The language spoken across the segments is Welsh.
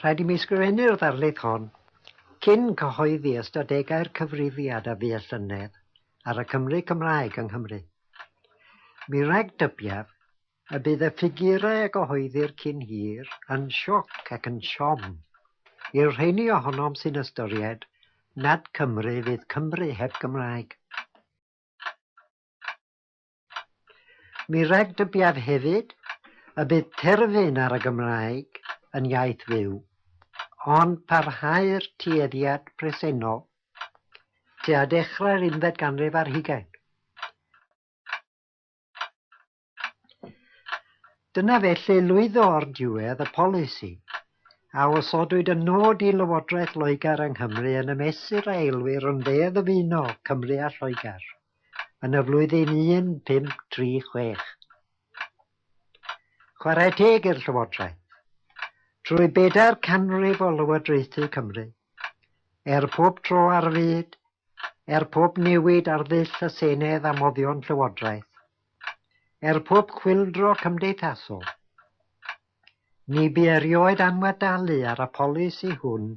Rhaid i mi sgrifennu'r ddarlith hon cyn cyhoeddi ystadegau'r cyfrifiad a fu y llynedd ar y Cymry Cymraeg yng Nghymru. Mi ragdybiaf y bydd y ffigurau a gyhoeddir cyn hir yn sioc ac yn siom i'r rheini ohonom sy'n ystyried nad Cymru fydd Cymru heb Gymraeg. Mi ragdybiaf hefyd y bydd terfyn ar y Gymraeg yn iaith fyw, ond parhau'r tueddiad presennol tua dechrau'r unfed ganrif ar hugain. Dyna felly lwyddo o'r diwedd y polisi a osodwyd yn nod i Lywodraeth Loegr yng Nghymru yn y mesur a elwir yn Ddeddf Uno Cymru a Lloegr. yn y flwyddyn 1536. Chwarae teg i'r Llywodraeth. Trwy bedair canrif o lywodraethu Cymru, er pob tro ar fyd, er pob newid ar ddull y Senedd a moddion Llywodraeth, er pob chwyldro cymdeithasol, ni bu erioed anwadalu ar y polisi hwn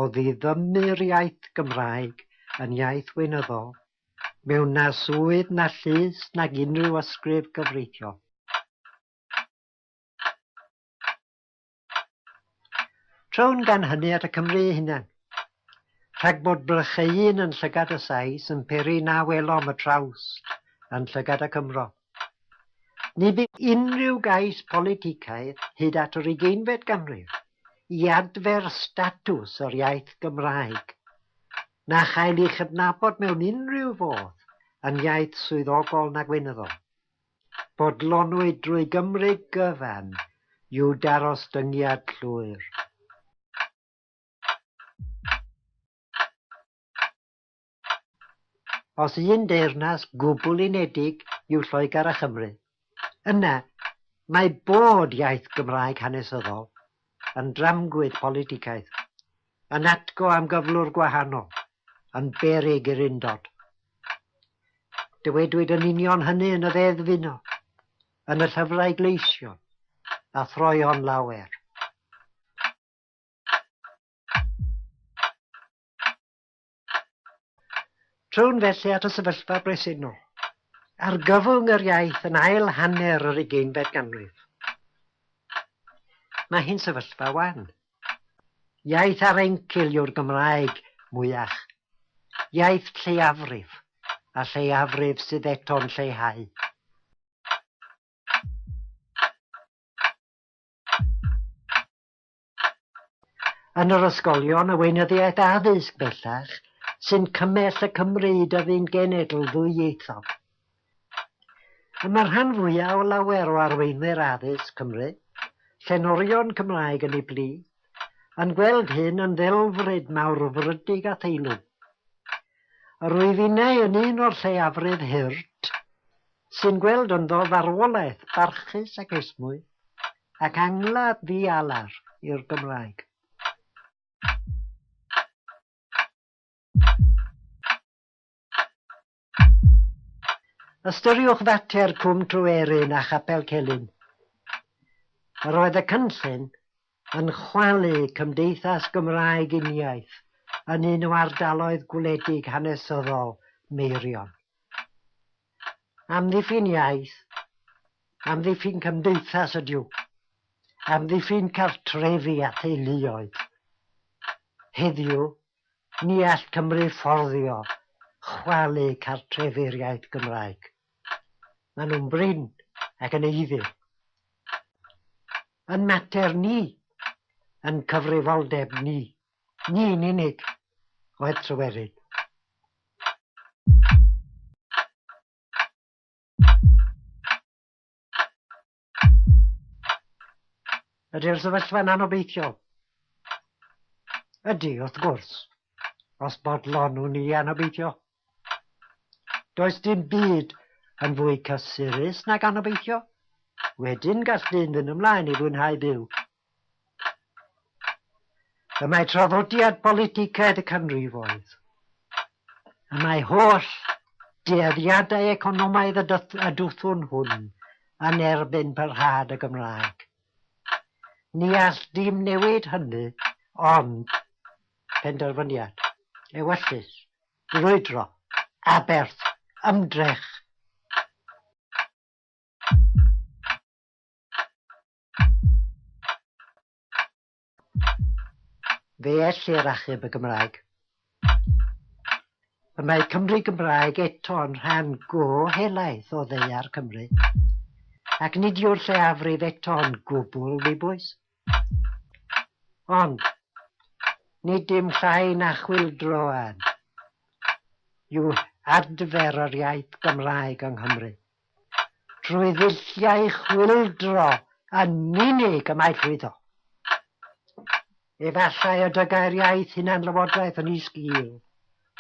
o ddiddymu'r iaith Gymraeg yn iaith weinyddol mewn na swydd na llys nag unrhyw ysgrif gyfreithiol. Trown gan hynny at y Cymry eu hunain. Rhag bod brycheuyn yn llygad y Sais yn peri na welom y trawst yn llygad y Cymro. Ni bu unrhyw gais politicaidd hyd at yr ugeinfed ganrif i adfer statws yr iaith Gymraeg na chael ei chydnabod mewn unrhyw fodd yn iaith swyddogol na gweinyddol. Bodlonwyd drwy Gymru gyfan i'w darostyngiad llwyr. Os un deyrnas gwbl unedig yw Lloegr a Chymru, yna mae bod iaith Gymraeg hanesyddol yn dramgwydd politicaidd, yn atgo am gyflwr gwahanol, yn beryg i'r undod. Dywedwyd yn union hynny yn y ddeddf uno, yn y llyfrau gleision, a throeon lawer. Trown felly at y sefyllfa bresennol, argyfwng yr iaith yn ail hanner yr ugeinfed ganrif. Mae hi'n sefyllfa wan. Iaith ar encil yw'r Gymraeg mwyach. Iaith lleiafrif, a lleiafrif sydd eto'n lleihau. Yn yr ysgolion, y weinyddiaeth addysg bellach sy'n cymell y Cymry i dyfu'n genedl ddwyieithog. Y mae'r rhan fwyaf o lawer o arweinwyr addysg Cymru, llenorion Cymraeg yn ei blith, yn gweld hyn yn ddelfryd mawrfrydig a theilwng. Yr wyf innau yn un o'r lleiafrif hurt sy'n gweld ynddo farwolaeth barchus ac esmwyth, ac angladd ddi-alar i'r Gymraeg. Ystyriwch fater Cwm Tryweryn a Chapel Celyn. Yr oedd y cynllun yn chwalu cymdeithas Gymraeg uniaith yn un o ardaloedd gwledig hanesyddol Meirion. Amddiffyn iaith, amddiffyn cymdeithas ydyw, amddiffyn cartrefi a theuluoedd. Heddiw, ni all Cymru fforddio chwalu cartrefi'r iaith Gymraeg. Maen nhw'n brin ac yn eiddil. Yn mater ni, yn cyfrifoldeb ni, ni'n unig, oedd Tryweryn. Ydy'r sefyllfa'n anobeithiol? Ydy, wrth gwrs. Os bodlonwn ni anobeithio. Does dim byd yn fwy cysurus nag anobeithio. Wedyn gall dyn fynd ymlaen i fwynhau byw. Y mae traddodiad politicaidd y canrifoedd, y mae holl dueddiadau economaidd y dwthwn hwn yn erbyn parhad y Gymraeg. Ni all dim newid hynny. Ond penderfyniad, ewyllys, brwydro, aberth, ymdrech. Fe ellir achub y Gymraeg. Y mae Cymru Gymraeg eto yn rhan go helaeth o ddaear Cymru, ac nid yw'r lleiafrif eto yn gwbl ddibwys. Ond, nid dim llai na chwyldroad yw adfer yr iaith Gymraeg yng Nghymru. Trwy ddulliau chwyldro yn unig y mae llwyddo. Efallai y dygai'r iaith hunanlywodraeth yn ei sgil.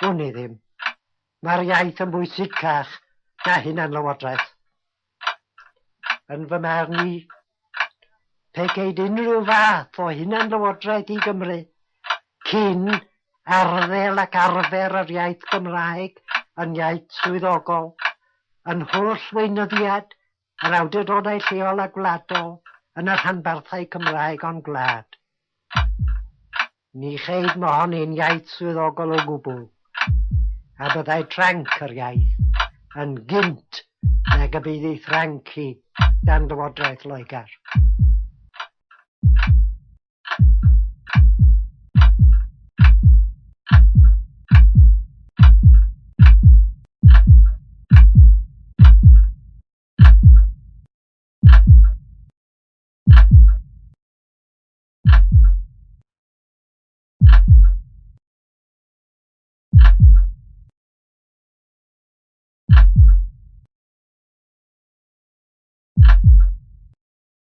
Wn i ddim. Mae'r iaith yn bwysicach na hunanlywodraeth. Yn fy marn i, pe ceid unrhyw fath o hunanlywodraeth i Gymru cyn arddel ac arfer yr iaith Gymraeg yn iaith swyddogol, yn holl weinyddiad yr awdurdodau lleol a gwladol yn y rhanbarthau Cymraeg o'n gwlad. Ni cheid mohoni'n iaith swyddogol o gwbl, a byddai tranc yr iaith yn gynt nag y bydd ei thranc hi dan Lywodraeth Loegr.